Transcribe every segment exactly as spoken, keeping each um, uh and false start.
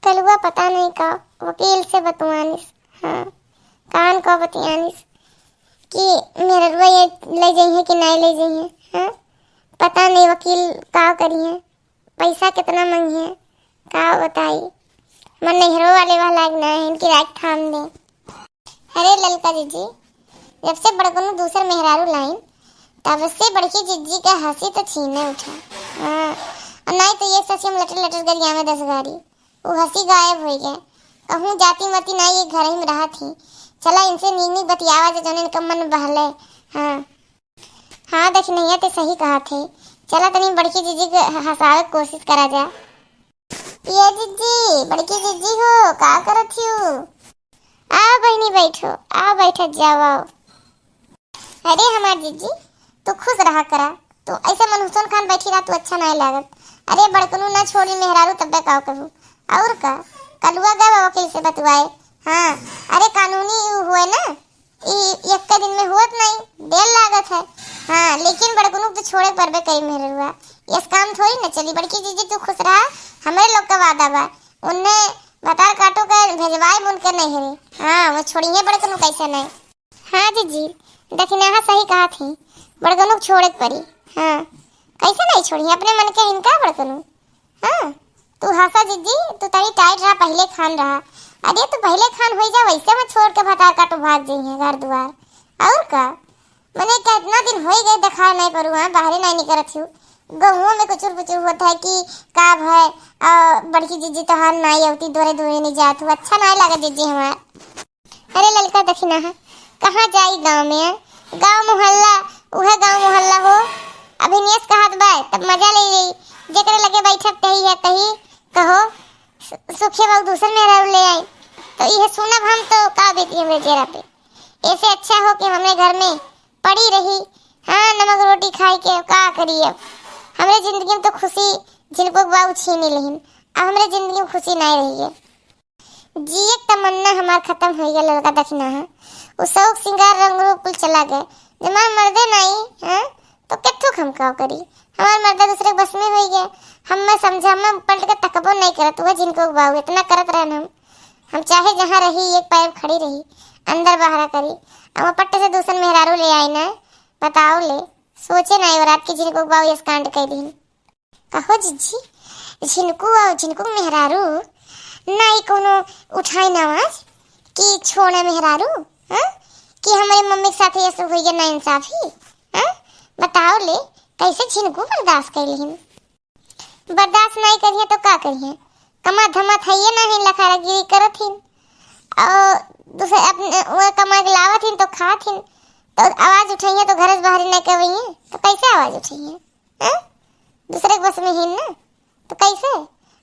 कलुआ पता नहीं का वकील से बतुआनिस, हाँ, कान का बतियानिस कि मेहररुआ ये ले जइहे कि नहीं ले जइहे, हाँ, पता नहीं वकील का करिहे, पैसा कितना मंगिहे, का बताई। मन नैहरो वाले वह लायक ना है, इनकी राख थाम दे। अरे ललका जीजी, जब से बड़कनू दूसर मेहरारू लाइन, तब से बड़की जीजी का हँसी तो छीने उठा। हाँ, और नहीं तो ये सच हम लटर लटर गरिया में दस गारी, वो हँसी गायब हो गए। कहूँ जाती मती नहीं, ये घर ही में रहा थी। चला इनसे नीक नीक बतियावा जे जौन इनका मन बहले। हाँ, हाँ दखिनैया ते सही कहा थे। चला तनी बड़की जीजी के ह-, हँसावे के कोशिश करा जा। ये जीजी, बड़की जीजी हो, का करत हियो? आओ बहिनी बैठो, आओ बैठत जाओ, आओ। अरे हमार जीजी, तू खुश रहा करा, तू ऐसे मनहुसन खान बैठी रहा, तू अच्छा नहीं लागत। अरे बड़कनू ना छोड़ी मेहरारू तब्बे का करू, और का? कलुआ गए बा वकील से बतवाए। हाँ, अरे कानूनी यू हुए ना, ई एक दिन में होत नहीं, देर लागत है। हाँ, लेकिन बड़कनू तो छोड़े परबे करी मेहररुआ, यस काम थोड़ी न चली। बड़की जीजी तू खुश रहा, हमरे लोग का वादा बा, उन्हें भतार काटो के भेजवाए उनके नहीं है। हाँ, वो छोड़िए बड़कनू कैसे नहीं। हाँ जीजी, दखिनहा सही कहा थी, बड़कनू छोड़े के पड़ी। हाँ, कैसे नहीं छोड़ी, अपने मन के इनका बड़कनू। हाँ, तू हँसा जीजी, तू तनी टाइट रहा, पहले खान रहा। अरे तू पहले खान होई जा, वैसे मत छोड़ के भतार काटो भाग जइहे घर दुआर। और का? मने कितना दिन होई गए देखा नहीं परुआ, बाहरे नहीं निकरत हियो। गहुओं में कुचुर पुचुर होत है कि का भय, आ, बड़की जीजी तोहार नाई अवती, दोरे दोरे नहीं जात हूँ, अच्छा नहीं लगा जीजी हमार। अरे ललका दखिनहा, कहाँ जाई गाँव में? गाँव मोहल्ला, उहे गाँव मोहल्ला हो। अभी नियस कहत बा, तब मजा ले जाई। जेकरे लगे बैठक तही है, तही कहो, सु-, सुखे बाबू दूसर मेहरारू ले आई, तो इहे सुनब हम तो का बीती हमरे चेहरा पे। ऐसे अच्छा हो कि हमरे घर में पड़ी रही। हाँ, नमक रोटी खाई के का करी अब? हमरे जिंदगी में तो खुशी झिनको बाबू छीनी लेहिन, अब हमरे जिंदगी में खुशी नहीं रही है। जिए के तमन्ना हमार खतम होइ गया ललका दखिनहा। उ शौक सिंगार रंग रूप कुल चला गए। जब हमार मर्दे नाई, हैं, तो केथुक हम का करी? हमार मर्दा दूसरे के बस में होइ गए। हम मैं समझा, मैं पलट के तकबो नहीं करत, वह झिनको बाबू इतना करत रहन हम। हम चाहे जहाँ रही, एक पैर खड़ी रही, अंदर बाहरा करी। अब पट्टे से दूसर मेहरारू ले आई ना, बताओ ले, सोचे नहीं वो रात की झिनको बाबू यस कांड कह दिन। कहो जिज्जी, झिनको और झिनको मेहरारू नाई कोनो उठाई ना आवाज कि छोड़े मेहरारू, हाँ? कि हमरे मम्मी के साथ ये सब हुई ना इंसाफी, हाँ? बताओ ले, कैसे झिनको बर्दाश्त कर लिहिन? बर्दाश्त नहीं करिए तो का करिए? कमा धमा थाइए ना ही, लखारागिरी करत हिन। और दूसरे अपने वो कमा के लावत हिन तो खात हिन, तो आवाज उठाइए तो घर से बाहर नहीं करवाइए, तो कैसे आवाज उठाइए? हैं? दूसरे के बस में ही ना, तो कैसे?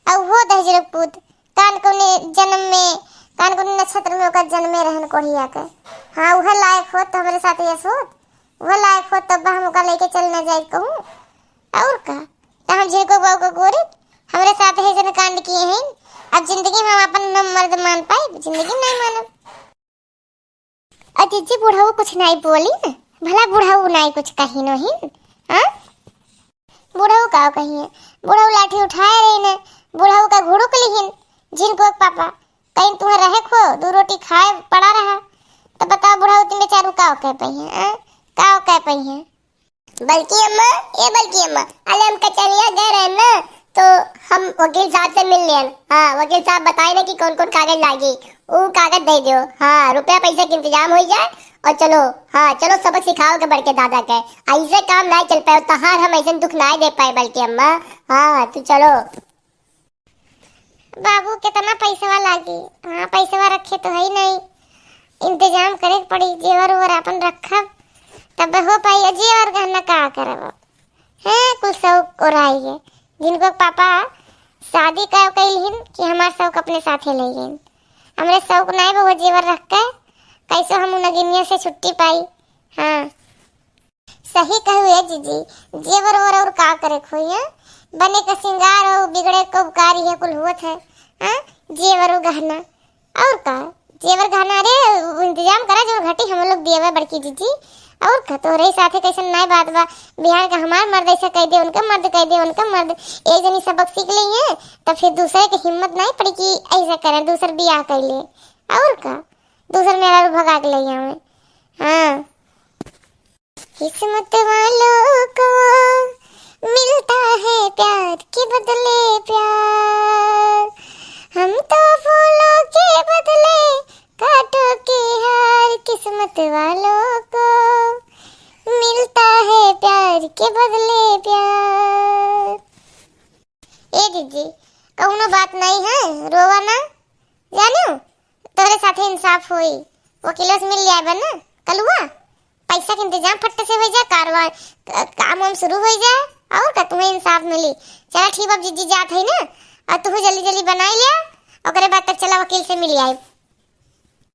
अब वो दहिजरे पूत, कान कोने जन्म में, कान कोने नक्षत्र में ओकर जन्मे रहन कोढ़िया के। हाँ, वह लायक होत तो हमरे साथ यस होत, वह लायक होत तब हम ओका लेके चल ना जाए कहूँ। और का? तो हम झिनको बाबू का गोरी, हमरे साथ है जन कांड किए हैं, अब जिंदगी में हम अपन न मर्द मान पाए, जिंदगी में नहीं मानब। अ जिज्जी, बुढ़ऊ कुछ नाई बोली न? भला बुढ़ऊ नाई कुछ कही नोहिन? हाँ? बुढ़ऊ का कहिए? बुढ़ऊ लाठी उठाए रही न, बुढ़ऊ का घुड़ुक लिहिन, झिनको के पापा। कहीं तुम्हें रहे खो, दो रोटी खाए पड़ा रहा, तो बताओ बुढ़ऊ तुम बेचारू का कह पाई हैं, हाँ? का कह पाई हैं? बल्कि अम्मा, ए बल्कि अम्मा, अरे हम कचहरिया गए रहे ना, तो हम वकील साहब से मिल लियन। हाँ, वकील साहब बताए ना कि कौन कौन कागज लागी, ऊ कागज दे दियो। हाँ, रुपया पैसा के इंतजाम हो जाए और चलो, हाँ, चलो सबक सिखाओ के बड़के दादा के। ऐसे काम ना चल पाए, तहार हम ऐसे दुख ना दे पाए बल्कि अम्मा। हाँ, तू चलो। बाबू, कितना पैसवा लागी? हाँ, पैसवा रखे तो है ही नहीं, इंतजाम करे के पड़ी, जेवर ओवर अपन रखब, तब हो पाई। जेवर गहना का करब? हैं, कुल शौक ओराई है। झिनको के पापा शादी का कइल हिन कि हमार शौक अपने साथे ले गइन। हमरे शौक नाई बा, वो जेवर रख के कैसे हम उन नगिनिया से छुट्टी पाई? हाँ। सही कहू ए जीजी, जेवर ओवर और का करे खोइया, बने का सिंगार और बिगड़े को उपकारी है कुल हुवत है, हाँ, जेवर और गहना और का, जेवर गहना रे इंतजाम करा जो घटी हम लोग दिए हुए बड़की जीजी, और का, तोहरे साथे कैसन नाय बात बा? बिहान का हमार मर्द ऐसा कह दे, उनका मर्द कह दे, उनका मर्द, एक जनी सबक सीख लेइहैं, तब फिर दूसरे के हिम्मत नाय पड़ी कि ऐसा करें, दूसर बियाह कर ले। और का, दूसर मेहरारू भगा के ले आवे। हाँ। किस्मत वालों को मिलता है प्यार के बदले प्यार, हम तो फूलों के बदले कांटों के हार। किस्मत वालों को मिलता है प्यार के बदले प्यार। ए जीजी, कौनो बात नहीं है, रोवा ना। जानियो, तोहरे साथे इंसाफ होई, वकीलों से मिल लिया बन कलुआ, पैसा के इंतजाम फट्टे से हो जाए, कारवाई, क-, काम वाम शुरू हो जाए, और का तुम्हें इंसाफ मिली। चला ठीक बा, जीजी जात है ना, और तू जल्दी जल्दी बनाई लिया, ओकरे बाद तक चला वकील से मिल आए।